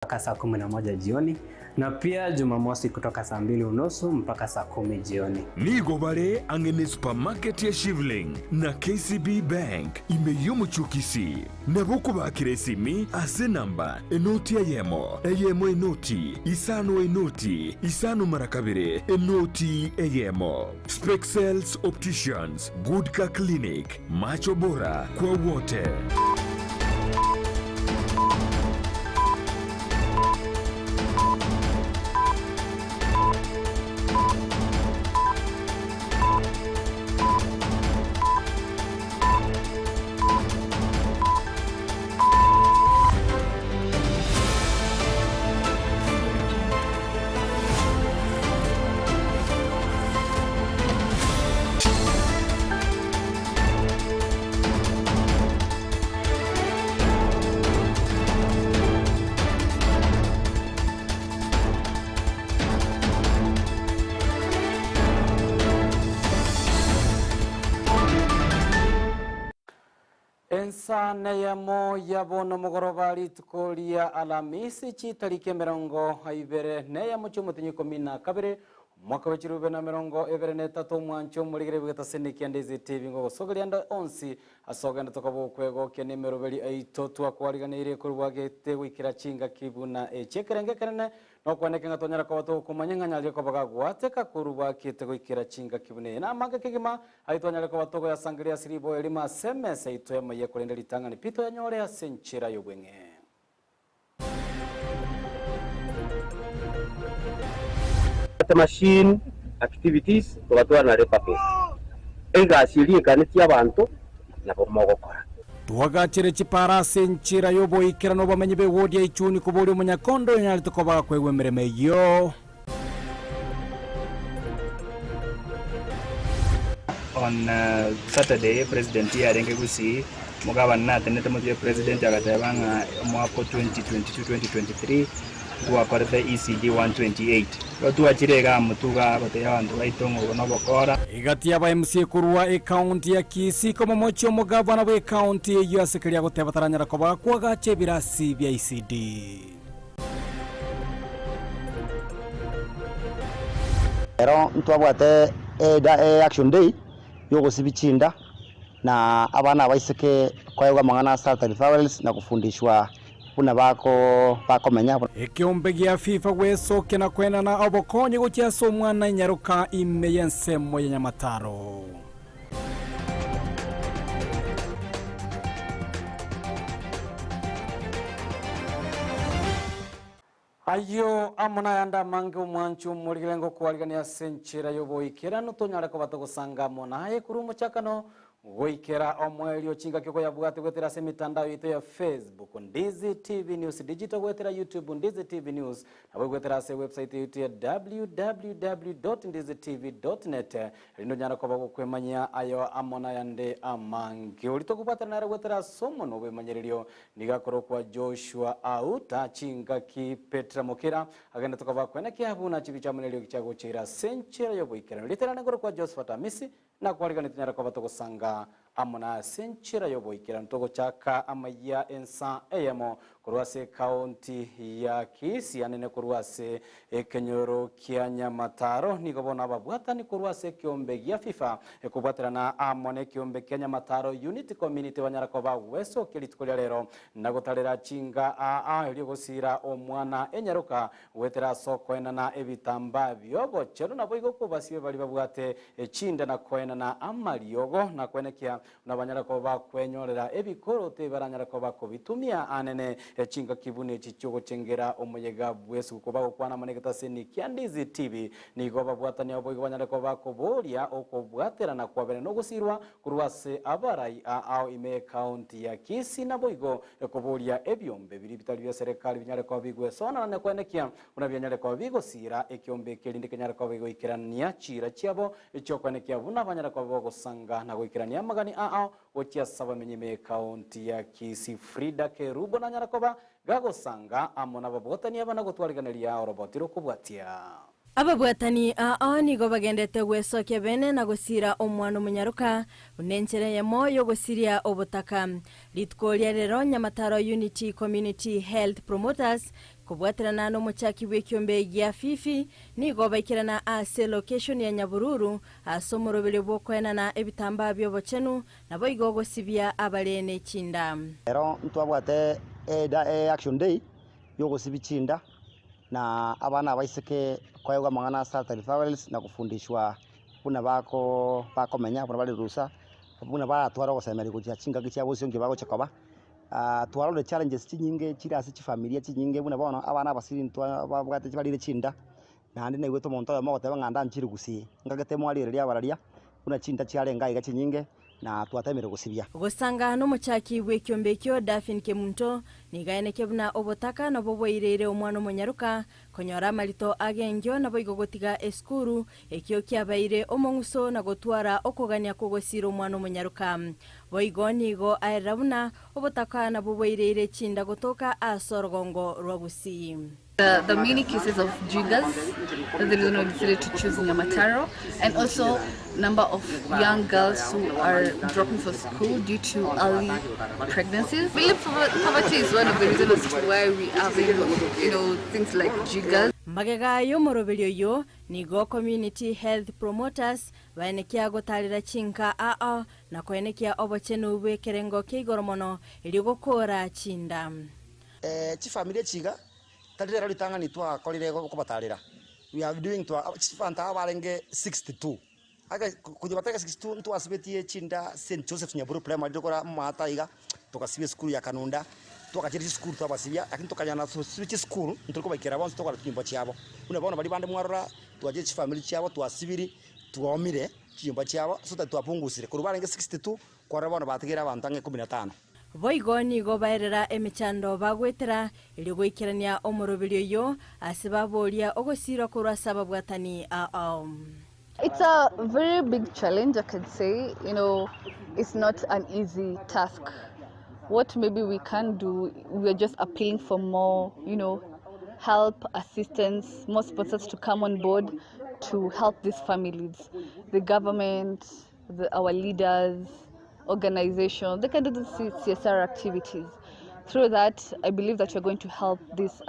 Mpaka saa 11 jioni na pia Jumamosi kutoka saa mbili unusu mpaka saa kumi jioni. Nigo bare ang'e ne supermarket ya Shivling na KCB Bank ime y'omochie o Kisii. Nabo okobakera esimi ase enamba enoti eyemo, eyemo enoti, isano enoti, isano mara kabere, enoti eyemo. Spexels Opticians, Good Car Clinic, Macho Bora kwa wote. Ensa neyemo ya bono mogoroba rituko ria Alamisi chitariki emerongo ibere neyemo chi'omotenyi ikomi na kabere omwaka bwe chirube na emerongo ebere na etato omwancho omorigere bw'egetaseni kia Ndizi TV ngogosogeria ande onsi ase ogende tokoba okwegokia nemeroberi aito twakwariganeirie korwa gete goikera chingaki buna echi ekerengo ekenene Nokwaneke ng'a twanyara koba togokomanya ng'a nyarire koba gagwateka korwa bwakete goikera chingaki buna eye. Namange kegima ayio twanyare koba togoyasangereria ase riboyo erimo ase emesa yaito y'amaiga korende ritang'ani pi toyanyore ase enchera y'obweng'e. Machine activities togatwara na labour force. Egasi eria ekanetie abanto nabo mogokora. Twagachere chipara ase enchera y'oboikeranu abamenyi b'ewodi ya Ichuni koboria omonyakondo oyonyarete koba gakoegwa emeremo eyio. On Saturday president yarenge Gusii, omogabana natenete motwe ya president agateba ng'a omwaka o 2022 2023 Ntwakorete ECD 128. Igo twachire igaa motwe igaa gotebia abanto baito ng'a obo nobokora. Egati y'aba MCA korwa ecounty ya Kisii komomochia omogavana bw'ecounty eyio ase keria agoteba taranyara koba kwagacha ebirasi bia ECD. Ero ntwabwate e action day yogosibia chinda na abana abaiseke koegwa amang'ana ase sanitary towels na kofundishwa buna bako bakomenya. Ekeombe gia FIFA gwesokia na koenana obokonyi gochia ase omwana inyaroka ime y'ensemo ya Nyamataro. Ayio amo nayande amange omwancho omorigere ngokwarigania ase enchera y'oboikeranu tonyare koba togosanga amo naye korwa omochakano goikera omoerio chingaki okoyabwate goetera ase emitandao yaito ya Facebook Ndizi TV News Digital goetera YouTube Ndizi TV News nabo goetera ase website yaito ya www.ndizitv.net erinde onyare koba gokwemanyia ayo amo nayande amange oria tokobwatana nere goetera ase omonwa bwemanyererio Nigo akorokwa Joshua Auta chingaki Petra Mokira agende tokoba kwene kiabu na chibicha amo neriogi chiagocheira ase enchera y'oboikeranu. Rieta riane nkorokwa Josephat Amisi nakwarigani tonyare koba togosanga amo na ase enchera y'oboikeranu togochaka amayia ensa eyemo korwa ase ecounty ya Kisii anene korwa ase Ekenyoro kia Nyamataro nigo bono ababwatani korwa ase ekeombe gia FIFA ekobwaterana amo nekeombe kia Nyamataro Unity Community banyara koba gwesokia rituko ria rero na gotarera chinga aa erio gosiira omwana enyaroka goetera ase okoenana ebitambaa biobochenu naboigo kobasibe baria babwate chinda na koenana amariogo na koenekia Buna banyare koba bakwenyorera ebikoroto ebi baranyare koba bakobitumia anene chingaki buna echi chi'ogochengera omoyega bw'esuguku bagokwana amo negetaseni kia Ndizi TV. Nigo babwatani abo boigo banyare koba bakoboria okobwaterana kwabene nogosirwa korwa ase abarai ao ime y'ecounty ya Kisii naboigo koboria ebiombe biria bitari bia serekari binyare koba bigwesonana na koenekia buna bianyare koba bigosira ekiombe eke erinde kenyare koba bigoikerania chiira chiabo Echi'okoenekia buna banyare koba bogosanga na goikerania amagani ao gochia ase abamenyi b'ekaunti ya Kisii. Frida Kerubo nanyare koba gagosanga amo nababwatani aba na gotwariganeria oroboti rokobwatia. Ababwatani ao nigo bagendete gwesokia bene na gosiira omwana omonyaroka buna enchera eyemo y'ogosiria obotaka. Rituko ria rero Nyamataro Unity Community Health Promoters. Kobwaterana nomochaki bw'ekiombe gia Fifi, nigo baikerana ase location ya Nyabururu ase omoroberio bw'okoenana ebitambaa bi'obochenu, naboigo gosibia abare ne chinda. Ero ntwabwate e action day yogosibia chinda na abana abaiseke koegwa amang'ana ase sanitary towels na kofundishwa buna bako bakomenya buna bare rusa, buna baratware ogosemeria gochia chingaki chia bosio nki bagochia koba. Twarorire challenges chinyinge chire ase chifamilia chinyinge buna bono abana abasiri ntwa babwate barire chinda, naende naigwete omonto oyomo ogoteba ng'a ndanchire gusii, nkagete mwarigereria abararia buna chinda chiarenge aiga chinyinge na twatemire gosibia. Gosanga nomochaki bw'ekiombe ekio Daphine Kemunto, nigo aeneke buna obotaka nabwo bwaireire omwana omonyaroka konyora amarito agengio naboigo gotiga esukuru ekio kiabaire omong'uso na gotwara okogania kogosira omwana omonyaroka. Boigo nigo aerera buna obotaka nabwo bwaireire chinda gotoka ase orogongo rwa Gusii. The many cases of jiggers, that's the reason we decided to choose Nyamataro, and also number of young girls who are dropping for school due to early pregnancies. I believe poverty is one of the reasons as to why we are having things like jiggers. Magega y'omoroberio oyo nigo community health promoters baenekia gotarera chinka aa na koenekia obochenu bw'ekerengo kia igoro mono erio gokora chinda. Chifamilia chiga tari rero ritang'ani twakorire kobatarera, we are doing twa chifanto aba barenge 62 ake konya batari 62 ntwasibetie chinda St Joseph Nyaburu Primary tokora maata iga tokasibia esukuru ya Kanunda twagachire chisukuru twabasibia lakini tokanyana tosibia chisukuru ntori kobaikera bonsi tokora chinyomba chiabo buna bono baria bande mwarora twachire chifamiri chiabo twasibiri twomire chinyomba chiabo so that twapungusire korwa barenge 62 kwarora bono batigere abanto ang'e 15. Boigo nigo baerera emechando bagwetera erio goikerania omoroberio oyo ase baboria ogosirwa korwa ase ababwatani ao. It's a very big challenge, I could say. It's not an easy task. What maybe we can do, we are just appealing for more help, assistance, more sponsors to come on board to help these families. The government, our leaders, organizations, they can do the CSR activities. Through that, I believe that we're going to help these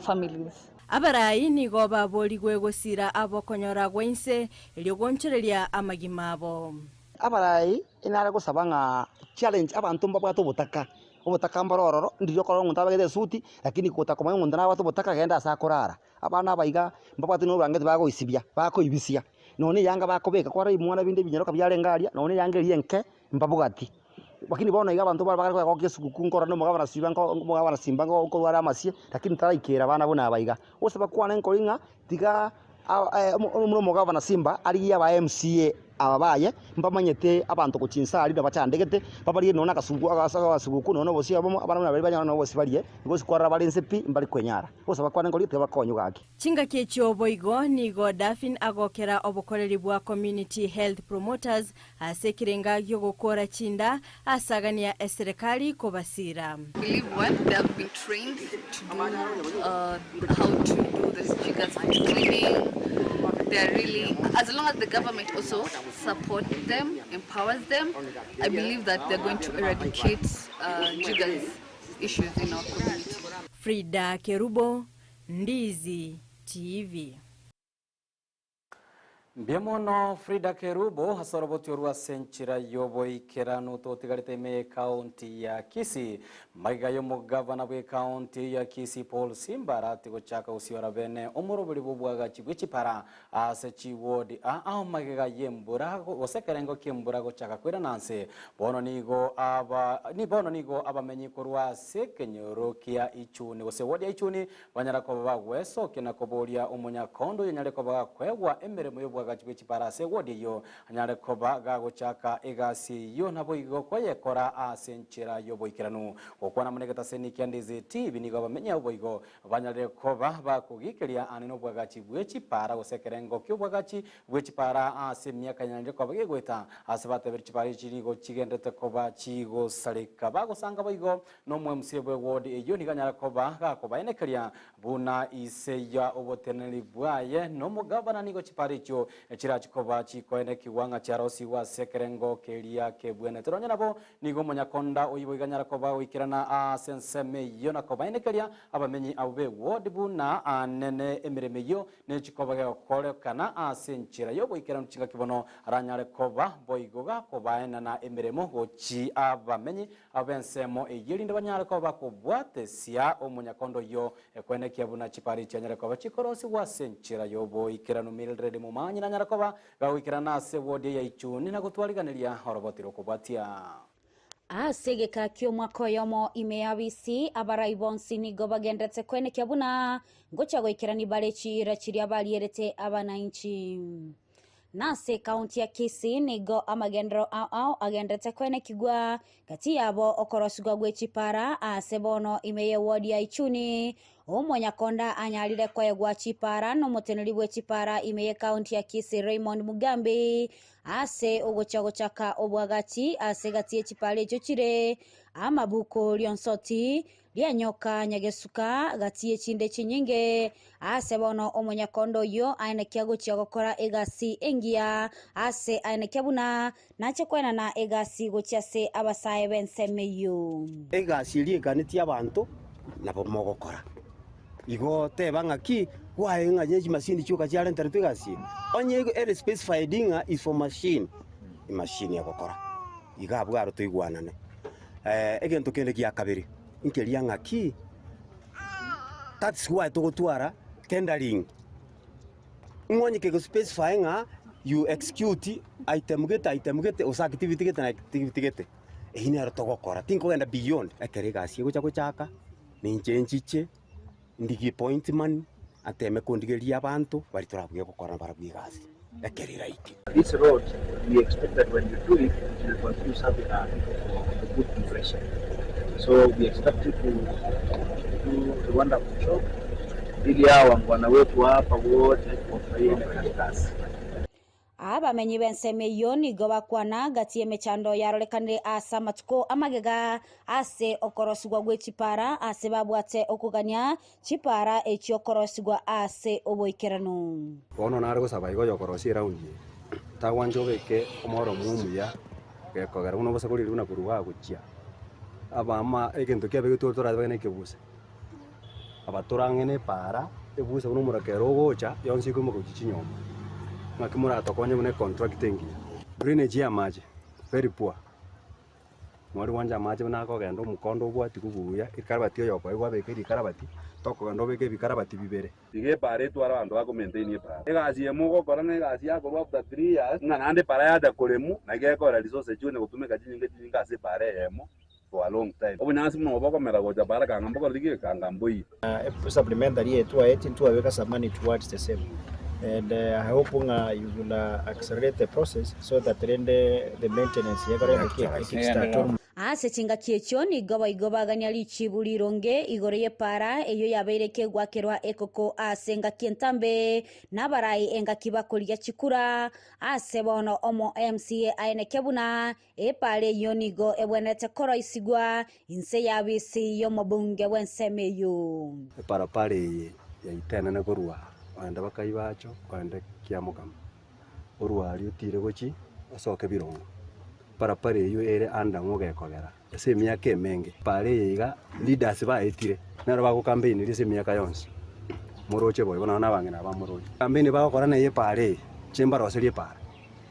families. Abarai nigo baborigwe gosira abokonyora gwainse erio gonchereria amagima abo. Abarai inare gosaba ng'a challenge abanto mbabwate obotaka obotaka mborororo ndirio okora omonto abegete esuti lakini gotaka komanya omonto nabwate obotaka genda ase akorara abana abaiga mbabwate na oborangeti bagoisibia bakoibisia nonye eyanga bakobeka kwarora ebimwana binde ebinyaroka biarenge aria nonye eyanga eria enke mbabwati lakini bono iga abanto bare bagokia esiguku nkorora na omogabana siba nko omogabana simba nkorwara amasie lakini taraikera abana buna aba iga gose bakwane nkori ng'a tiga omogabana simba arigie aba MCA aba baye mbamanyete abanto gochinsari na bachandegete babarie nonye akasugu agasuguku nonye obosie obomo abana buna baria banyora nobosie barie gose kwarora bare nse pi mbari kwenyara gose bakwane nkori tiga bakonywe gaki. Chingaki echio boigo nigo Daphine agokera obokoreri bwa community health promoters ase ekerenga giogokora chinda asagania eserekari kobasira. I believe one, they have been trained to do how to do the jiggers cleaning. They are really, as long as the government also support them, empowers them, I believe that they're going to eradicate jiggers issues in our community. Frida Kerubo, Ndizi TV. Mbia Frida Kerubo asorobotio rwa senchira yoboikeranu totigarete ime kaunti ya Kisii maiga y'omugavana bwe kaunti ya Kisii Paul Simba arati gochaka gusiora bene omoroberi bw'obwagachi bw'echipara ase chiwodi ao magega y'embura gose ekerengo ki'embura gochaka kwira bono nigo aba ni bono nigo abamenyi korwa ase ekenyoro kia Ichuni gose wodi ya Ichuni banyara koba bagwesokia na koboria omonyakondo yanyare koba gakwegwa emeremo y'obwagachi bw'echipara ase wodi eyo anyare koba gagochaka egasi eyo nabo igo koyekora ase enchera y'oboikeranu gokwana munegeta kia Ndizi TV nigo abamenyi abo boigo banyarire koba bakogikeria ane n'obwagachi bw'echipara gose ekerengo ki'obwagachi bw'echipara ase emiaka nyarire koba gegweta ase batebere chipara echi nigo chigendete koba chigosareka bagosanga boigo n'omo MCA bwe ward eyo nigo anyara koba gakobaenekeria buna ise ya oboteneri bwaye n'omogabana nigo chipara echio. Chirachikoba chikoenekigwa ng'a chiarosigwe ase ekerengo keria kebwenerete. Nonya nabo nigo omonyakonda oyio boigo anyare koba goikerana ase ensemo eyio na kobaenekeria abamenyi abwo b'ewodi buna anene emeremo eyio nechikoba gegokorekana ase enchera y'oboikeranu chingaki bono aranyare koba boigo gakobaenana emeremo gochi abamenyi abwo b'ensemo eyio erinde banyare koba bakobwatesia omonyakonda oyio Ekwenekia buna chipara chianyare koba chikorosigwa ase enchera y'oboikeranu Mildred Momanyi nanyare koba gagoikerana ase ward ya Ichuni na gotwariganeria oroboti rw'okobwatia. Ase egeka ki'omwaka oyomo ime y'abisi, abarai bonsi nigo bagenderete kwenekia buna ngochia goikerania bare chiira chiria barierete abanainchi. Nase ekaunti ya Kisii nigo amagenderero ao ao agenderete kwenekigwa gati yabo okorosigwa gwe chipara ase bono ime y'ewodi ya Ichuni. Omonyakonda anyarire koegwa chipara nomoteneri bwe chipara ime y'ekaunti ya Kisii Raymond Mugambi ase ogochia gochaka obwagachi ase gati y'echipara echio chire amabuko rionsoti Rianyoka nyagesuka gati y'echinde chinyinge, aase bono omonyakondo oyio aenekia gochia gokora egasi engiya, aase aenekia buna nache koenana egasi gochia ase abasae b'ensemo eyio. Egasi eria eganetie abanto nabo mogokora. Igo teba ng'aki gwaye ng'a ne chimasini chioka chiarenteretwe egasi eye. Onye ere specified ng'a is for machine, emachine egokora. Iga abwo aro toigwanane. Egento kende gia kabere, nkeria ng'aki, that's why togotwara tendering. Ng'o onye kego specify ng'a you execute item gete, item gete, gose activity gete na activity gete, eyio nero togokora, tinkogenda beyond. Ekero egasi egocha gochaka, ninche nchiche, ndigie point man, ateme kondigeria abanto baria torabuge gokora nabarabwo egasi ekero eraike. This road we expect that when you do it, it will continue serving our people for a good duration. So we expect you to do a wonderful job ili hawa wangwana wetu hapa wote wafurahie ile kazi. Abamenyi b'ensemo eyio nigo bakwana gati y'emechando yarorekanire ase amatuko amagega ase okorosigwa gwe chipara ase babwate okogania chipara echi'okorosigwa ase oboikeranu. Bono nare gosaba igo oyokorosia eraundi eye, tagwancha obeke omoromo omuya gekogera buna obosakori buna korwa agochia abama egento kiabegetwe torabe na ekebuse. Abatorang'e nepaara, ebuse buna omorakera ogocha, yonsi ekoimoka gochia chinyomba. Ng'aki moratokonye buna econtract engiya. Drainage ya amache, very poor. Mwari gwancha amache buna akogenda omokondo obwatigwe buya, ekarabati oyokoegwa abeke rikarabati, tokogenda obeke ebikarabati bibere. Iga epaara etware abanto bako maintain epaara. Egasi eye mogokora ng'a egasi yakorwa after 3 years, ng'a naende epaara yacha koremwa, naki gekogera resources chigonya gotumeka chinyinge chinyinge ase epaara eyemo. for a long time. Obonyansi buna obo bokomera gocha bara kanga mbokore rigiya kanga mboiyo. Supplementary eye twaetie ntwabeka some money towards the same and I hope ng'a you will accelerate the process so that rende the maintenance ekore ekickstart. Ase chingaki echio nigo boigo bagania richibu rironge igoro y'epaara eyio yabeire kegwakerwa ekoko ase engaki entambe, na abarai engaki bakorigia chikura. Ase bono omo MCA aeneke buna Epaara eyio nigo ebwenerete koroisigwa inse y'abisi y'omobunge bw'ensemo eyio. Eparapara eye yaito enene korwa ogende Bakaibacho ogende Kiamokama, orwaria otire gochia osoke Birongo. Eparapara eyio ere under ng'o gekogera ase emiaka emenge. Epara eye iga leaders baetire nero bagocampaineria ase emiaka yonsi, moroche boigo nonye na abang'ina aba moroche. Campaign bagokora neye epara eye, inche mbaroserie epara.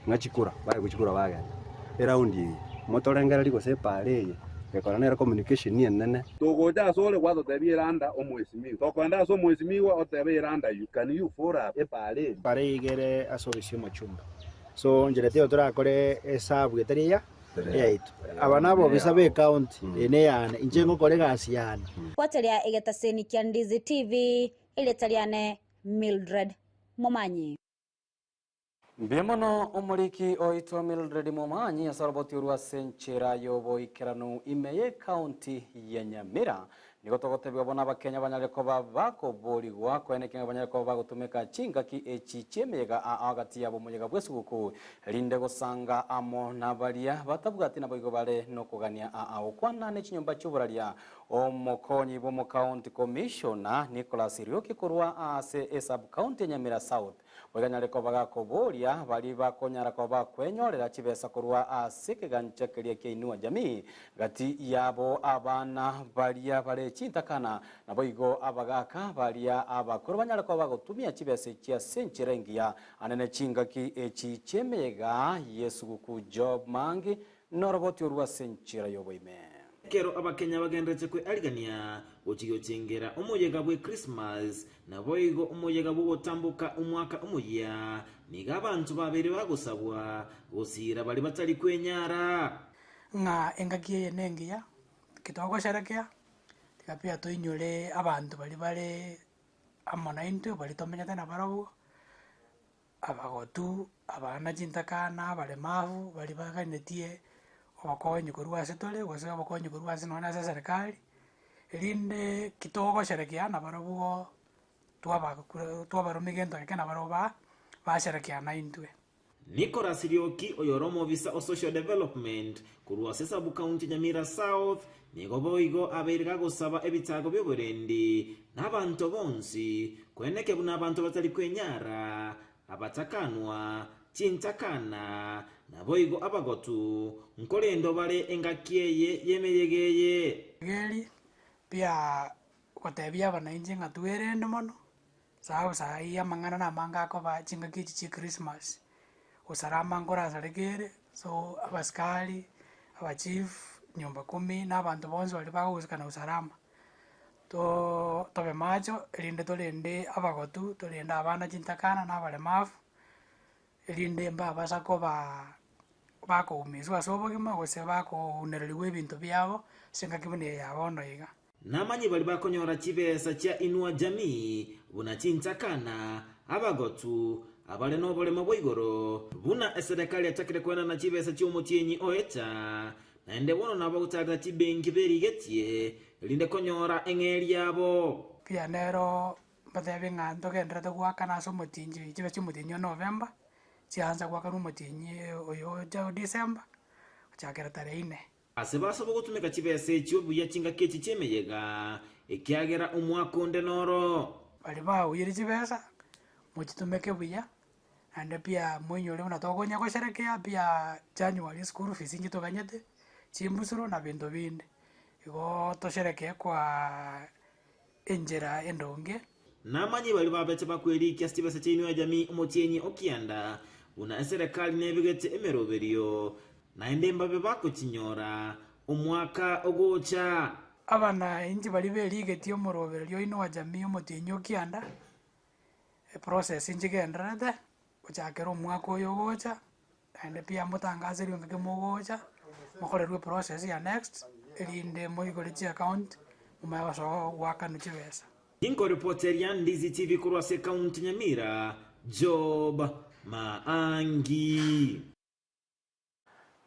ng'a chikura, baye gochikura bagenda. Eraundi eye, motorengererie gose epaara eye, gekora nere communication enene. Togocha asore gwatotebia eranda omwesimigwa, tokoenda ase omwesimigwa otebe eranda you can you follow up epaara eri. Bare igere ase obosio omochumba. So nchera teiyo torakore esabu etari eya eyaito. Aba nabobisa be county, eye neyane, inche ngokora egasi yane. Gwateria egetaseni kia Ndizi TV, erieta riane Mildred Momanyi. Mbuya mono omoriki oito Mildred Momanyi ase oroboti orwo ase enchera y'oboikeranu ime y'ecounty ya Nyamira. Nigo togotebigwa bono abakenya banyare koba bakoborigwa koenekia ng'a banyare koba bagotumeka chingaki echi chi'emeyega aa gati yabo omoyega bw'esuguku erinde gosanga amo nabaria batabwati naboigo bare nokogania aa gokwana ne chinyomba chi'oboraria. Omokonyi bw'omocounty commissioner Nicholas Rioki korwa ase esub-county ya Nyamira South Boiganyare koba gakoboria baria bakonyara koba kwenyorera chibesa korwa ase ekegancha keria kia Inua Jamii, gati yabo abana baria bare chintakana, naboigo abagaaka baria abakoro banyare koba bagotumia chibesa echi ase enchera engiya anene chingaki echi chi'emeyega y'esuguku Job Mangi noroboti orwo ase enchera y'oboime. Ekero Abakenya bagenderete kwearigania gochia gochengera omoyega bwe Christmas, Naboigo omoyega bw'ogotamboka omwaka omoyia, nigo abanto babeire bagosabwa gosiira baria batari kwenyara. Ng'a engaki eye nengiya, ki togosherekea, tiga pia toinyore abanto baria bare amo naintwe, baria tomenyete nabarobwo, abagotu, abana chintakana, abaremavu, baria baganetie obokonyi korwa ase tore, gose obokonyi korwa ase nonye ase eserekari, erinde ki togosherekea nabarobwo twabakura twabaromia gento geke nabarobwo ba basherekea naintwe. Nicholas Rioki oyore omobisa o Social Development korwa ase Sub-county Nyamira South nigo boigo abeire gagosaba ebitago bi'oborendi na abanto bonsi koeneke buna abanto batari kwenyara, abatakanwa, chintakana, naboigo abagotu, nkorendwa bare engaki eye y'emeyega eye. Geri bia gotebia abanainchi ng'a twerende mono, Sababu saii amang'ana namange akoba chingaki echi chia christmas, usalama nkorasareka ere, so abasikari, abachief, nyumba kumi, na abanto bonsi baria bagohusika na usalama, too tobe macho erinde torende abagotu, torende abana chintakana na abaremavu, erinde mbabasa kobaa bakoumiswa ase obogima gose bakounereriwa ebinto biabo, ase engaki buna eye ya bono iga. Namanye baria bakonyora chibesa chia Inua Jamii, buna chintakana, abagotu, abare noboremo bwa igoro, buna eserekari yachakire koenana chibesa chi'omotienyi oecha, naende bono nabo bagochakera chibenki berigetie, erinde konyora eng'eria yabo. Pia nero mbatebie ng'a ntogenderete goakana ase omotienyi chibesa chia omotienyi o November, chiansa goakanwa omotienyi oyo ocha o December, gochakera tarehe ine. Ase basobo gotumeka chibesa echio buya chingaki echi chi'emeyega, ekiagera omwaka onde noro. Baria baoyire chibesa, mochitumeke buya, naende pia moinyore buna tokonya gosherekea pia January school fees inche toganyete, chimbusuro na binto binde. Igo tosherekee kwa enchera endonge. Namanye baria babeche bakwerikia ase chibesa chiaino ya jamii omotienyi o kianda, buna eserekari nebegete emeroberio, naende mbabe bakochinyora omwaka ogocha. Abana inche baria berigetie omoroberio oino wa jamii omotienyi o kianda, eprocess nchigendererete, gochakera omwaka oyo ogocha, naende pia motangaserwe ngaki mogocha, mokorerwe eprocess ya next, erinde moigore chiaccount, momanye gosoa goakanwa chibesa. Inkoripoteria Ndizi TV korwa ase ekaunti Nyamira, Job Maangi.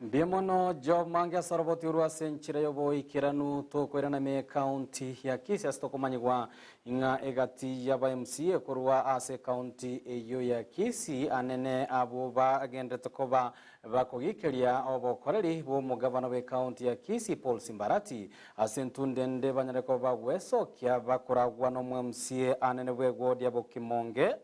Mbuya mono Job Mange ase oroboti orwo ase enchera y'oboikeranu tokoirana ime ekaunti ya Kisii ase tokomanyigwa ng'a egati y'aba MCA korwa ase ekaunti eyio ya Kisii anene abwo bagenderete koba Bakogikeria obokoreri bw'omogabana bw'ecounty ya Kisii Paul Simbarati ase entunde ende banyare koba bagwesokia bakoragwa n'omo-MCA anene bw'eward ya Bokimonge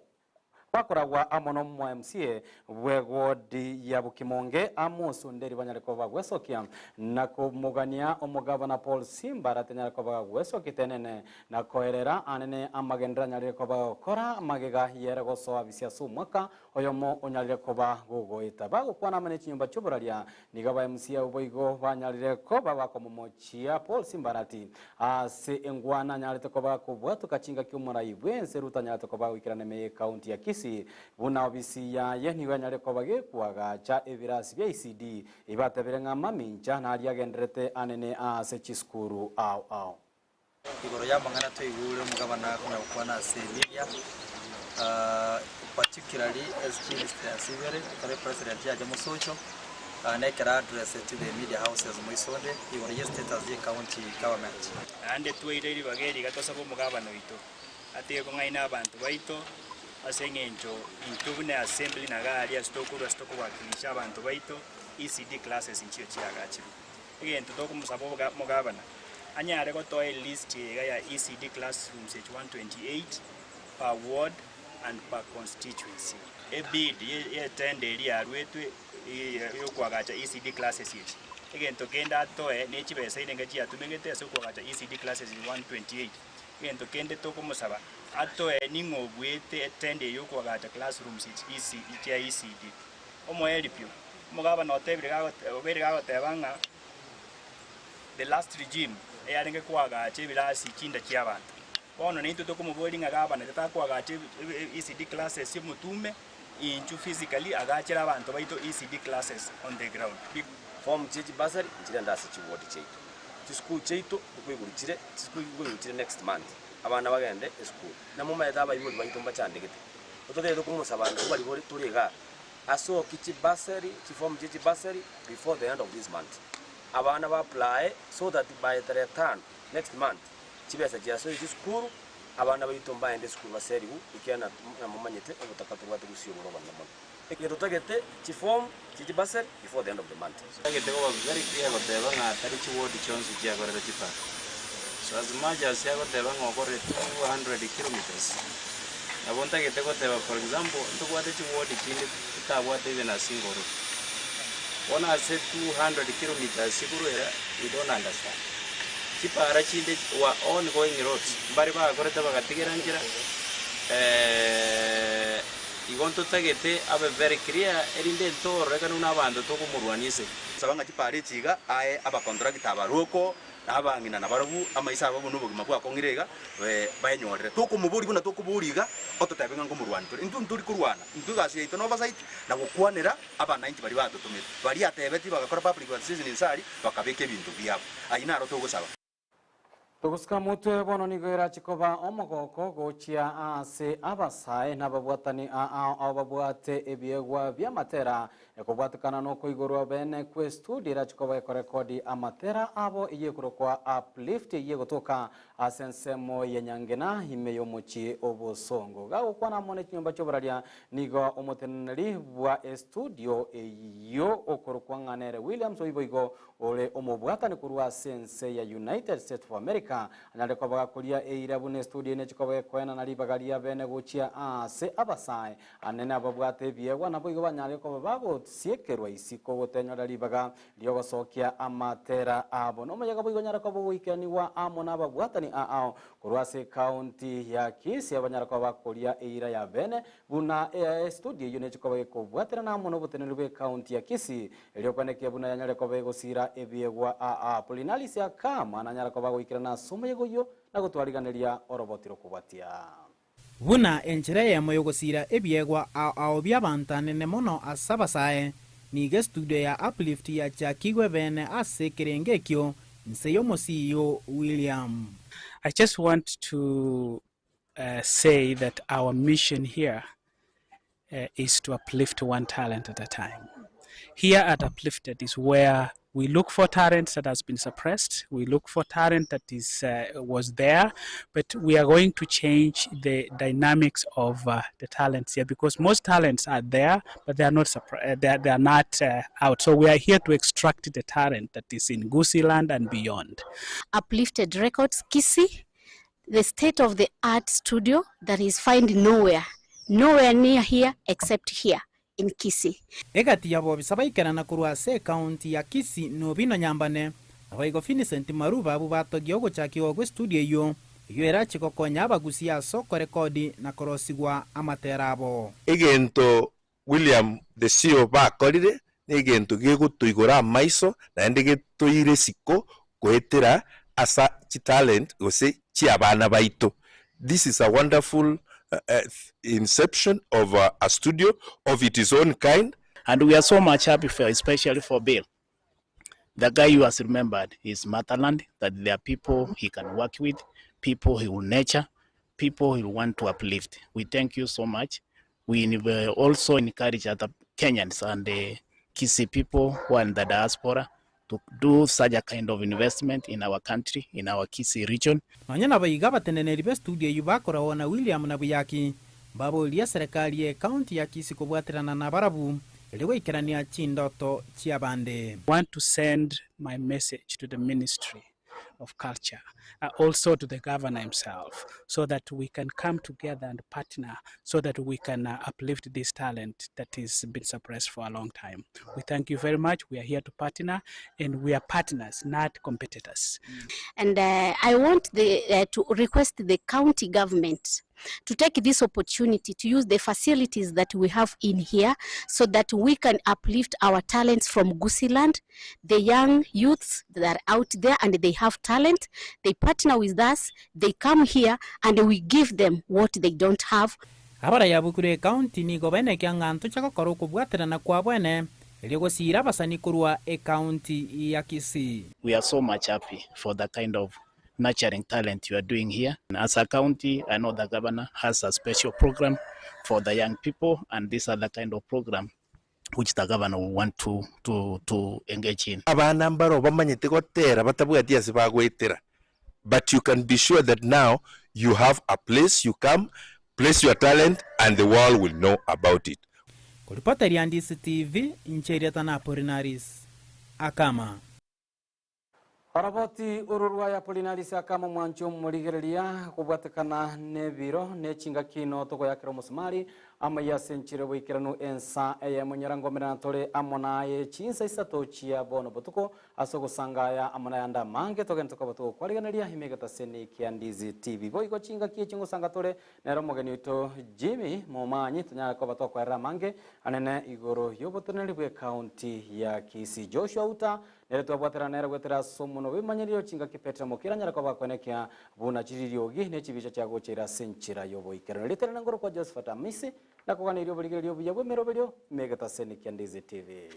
bakoragwa amo n'omo-MCA bw'eward ya Bokimonge Amos Onderi banyare koba bagwesokia na komogania omogabana Paul Simbarati anyare koba gagwesokia tenene na koerera anene amagenderero anyarire koba gagokora magega yere gosoa bisia ase omwaka Oyomo onyarire koba gogoeta. Bagokwana amo ne chinyomba chi'oboraria, nigo aba MC abwo boigo banyarire koba bakomomochia Paul Simbarati ase engwana anyarete koba gakobwatoka chingaki omorai bw'ense Ruto anyarete koba goikerana ime y'ecounty ya Kisii buna obisi yaye nigo yanyarire koba gekwagacha ebirasi bia ECD ebibatebire ng'a mamincha naria agendererete anene ase chisukuru ao ao. Igoro y'amang'ana twaigure omogabana konya gokwana ase emedia, particularly as instance ibere, ekero epresident yacha mosocho, na ekero addressed to the media houses moisonde igoro ye status ye county government. Naende tweire ribaga eri iga tosabe omogabana oito atige kong'aina abanto baito ase eng'encho intwe buna eassembly na iga aria ase tokorwa ase tokowakilisha abanto baito, ECD classes nchio chiagachirwe. Egento tokomosaba omogabana. Anyare gotoa elist eye iga ya ECD classrooms echi 128 per ward and per constituency. Ebid ye tender eria yaruetwe yokoagacha ECD classes echi. Egento kende atoe ne chibesa erenge chiatumegete ase okoagacha ECD classes 128. Egento kende tokomosaba atoe ning'o obuete etender eye yokoagacha classrooms echi chia ECD. Omoeripio, omogabana otebire obeire gagoteba ng'a the last regime eyarenge koagacha ebirasi chinda chia abanto. Bono naintwe tokomoboria ng'a gavana tatakoagacha ECD classes omotume inchu physically agachere abanto baito ECD classes on the ground. Form chie chibursary nchirende ase chiward chiaito. Chisukuru chiaito nkoiguru chire, chisukuru nkoiguru chire next month, abana bagende esukuru. Namomaete abaibori baito mbachandegete. Totagete komosaba intwe baria bore tore igaa, asokie chibursary, chiform chie chibursary before the end of this month. Abana ba apply so that by tarehe tano next month, chibesa chiasoire chisukuru, abana baito mbaende esukuru baserigwe, ekiagera namomanyete obotaka tobwate gusii oboro obonene mono. Ekero totagete chiform chie chibursary before the end of the month. Totagete koba very clear goteba ng'a tari chiward chionsi chiakorete chipara. So as much as agoteba ng'a okorire 200 kilometres, nabo ntagete goteba for example, ntobwate chiward chinde totabwate even a single road. Bono ase 200 kilometres igoro era, we don't understand. Chipara chinde were ongoing roads, mbare bakorete bagatigera nchera igo ntotagete abe very clear erinde ntoororekane buna abanto tokomorwania esegi. Saba ng'a chipara echi iga ae abacontractor abarwoko na abang'ina nabarabwo amaiso abo buna obogima bwakong'ire iga baenyorere. Tokomoboria buna tokoboria iga ototebe ng'a nkomorwania tore. Intwe ntori korwana, intwe egasi yaito na oversight na gokwanera abananchi baria batotomete. Baria atebetie bagakora public participation inse aria bakabeka ebinto biabo. Ayio naro togosaba. Togosuka motwe bono nigo erache koba omogoko gochia ase abasae nababwatani ao ao babwate ebiegwa bi'amatera ekobwatekana nokoigorwa bene kwe studio erache koba ekorekodi amatera abo eyio ekorokwa Uplift eyio egotoka ase ensemo ya Nyangena ime y'omochie obosongo. Gagokwana amo ne chinyomba chi'oboraria nigo omoteneneri bwa estudio eyio okorokwa ng'a nere Williams oiboigo ore omobwatani korwa ase ense ya United States of America anyare koba gakoria eira buna estudio ene chikoba gekoenana ribaga ria bene gochia ase abasae anene ababwate ebiegwa naboigo banyare koba bagosiekerwa isiko gotenyora ribaga riogosokia amatera abo. Nomoyega boigo onyare koba ogoikeraniwa amo nababwatani ao korwa ase ekaunti ya Kisii abanyare koba bakoria eira ya bene buna estudio eyio nechikoba gekobwaterana amo noboteneneri bwa ekaunti ya Kisii erio kwenekia buna yanyare koba egosira ebiegwa aa. Apolinaris Akama nanyare koba agoikerana ase omoyega oyio na gotwariganeria oroboti rokobwatia. Buna enchera eyemo yogosira ebiegwa ao ao bi'abanto anene mono ase abasae, nigo estudio ya Uplift yachakigwe bene ase ekerenge ekio nse y'omosiyo William. I just want to say that our mission here is to uplift one talent at a time. Here at Uplifted is where we look for talent that has been suppressed. We look for talent that is was there, but we are going to change the dynamics of the talents here because most talents are there, but they are not they are not out. So we are here to extract the talent that is in Gusiiland and beyond. Uplifted Records, Kisii, the state of the art studio that is found nowhere, nowhere near here except here in Kisii. Egati yabo bisabaikerana korwa ase ekaunti ya Kisii nobino Nyambane abaigo Vincent Maruba abu batogia ogochakigwa gwa estudio eyio eyio erache gokonya abagusia ase okorekodi na korosigwa amatera abo. Egento William the CEO bakorire na egento gegotoigora amaiso naende getoire isiko goetera asa chitalent gose chiabana baito. This is a wonderful inception of a studio of its own kind. And we are so much happy for, especially for Bill. The guy who has remembered his motherland, that there are people he can work with, people he will nurture, people he will want to uplift. We thank you so much. We also encourage other Kenyans and the Kisii people who are in the diaspora to do such a kind of investment in our country, in our Kisii region. Nonya nabaiga abateneneri ba estudio eyio bakoragwa na William na Buyaki baboria serikali ya ekaunti ya Kisii kobwaterana na barabu eri goikerania chindoto chiabande. Want to send my message to the ministry. of Culture, also to the governor himself, so that we can come together and partner so that we can uplift this talent that has been suppressed for a long time. We thank you very much. We are here to partner, and we are partners, not competitors. And I want the, to request the county government to take this opportunity to use the facilities that we have in here so that we can uplift our talents from Gusiiland, the young youths that are out there and they have talent. They partner with us, they come here and we give them what they don't have. Abarai abwo korwa ekaunti nigo baenekia ng'a ntocha gokora okobwaterana kwa bwene erio gosiira abasani korwa ekaunti ya Kisii. We are so much happy for the kind of nurturing talent you are doing here. As a county, I know the governor has a special program for the young people, and these are the kind of program which the governor will want to, to, to engage in. Abana mbaro bamanyete gotera batabwati ase bagoetera but you can be sure that now you have a place you come place your talent and the world will know about it. Koripoteria Ndisi TV, inche erieta na Apolinaris Akama. Oroboti oro rwa Apolinaris Akama omwanchi omorigereria kobwatekana nebiro ne chingaki ino togoyakera omosumari amaiyo ase enchera y'oboikeranu ensa eyemo nyarangomera tore amo naye chinsa isato chia bono botuko ase ogosanga aya amo nayande amange togende tokoba togokwarigeneria ime egetaseni kia Ndizi TV. Boigo chingaki echi ngosanga tore nere omogeni oito Jimmy Momanyi tonyare koba tokoerera amange anene igoro y'oboteneneri bwa ekaunti ya Kisii. Joshua Uta nere twabwaterana nere goetera ase omonwa bw'ebimanyererio chingaki Petra Mokira anyare koba akwenekia buna chiririogi ne chibicha chiagocheire ase enchera y'oboikeranu. Rieta ngoro kwa Josephat Amisi nakoganeria oborigereria obuya bw'emeroberio ime egetaseni kia Ndizi TV.